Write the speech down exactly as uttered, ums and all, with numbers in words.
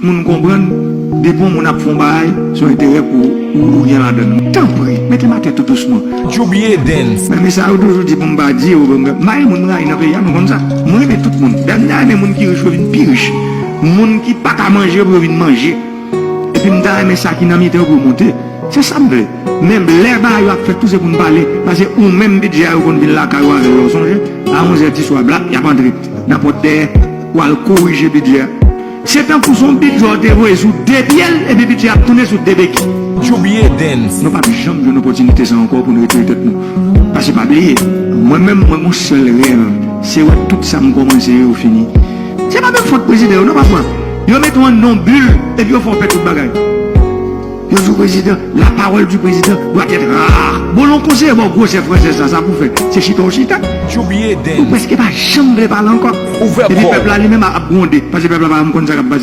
Moun konprann, depi yon moun ap fè yon bagay, se yon enterè pou ou, ou gen ladan l. Tanpri, mete m atè tou dousman. Djoubye Dance. Men mesaj ou toujou di pou m pa di, ou, m pa gen moun m rayi nan peyi a, nou konn sa. Mwen renmen tout moun. Dayè m ta renmen moun ki rich yo vin pi rich. Moun ki pa ka manje pou yo vin manje. Epi m ta renmen sa ki nan mitan yo pou yo monte. Se sa m vle. Men lè bagay yo ap fèt tou se pou n pale. Paske ou menm bidjè a yo konn vin lakay ou avè l, ou sonje? A onz è di swa, blap, y ap antre nan pòt dèyè, ou al korije bidjè a. Se tankou se yon bidjè w te voye sou de pye l, epi bidjè ap tounen sou de beki. Djoubye Dance. Nou p ap janm jwenn opòtinite sa ankò pou n retire tèt nou. Paske pa bliye, mwen menm, mwen gon sèl rèv, se wè tout sa m kòmanse yo fini. Se pa menm fòt prezidan yo, non, pafwa. Yo mete w anndan yon bil, epi yo fè w pèdi tout bagay. Yo di w prezidan, la parole du président doit être rare. Bon, lè yon konseye ba w gwosè fransèz sa, sa pou fè. Se chita w chita. Djoubye Dance. Ou prèske pa janm vle pale ankò. Ouvè kò w. Epi pèp la li menm ap gwonde, paske pèp la pa janm konn sa k ap pase.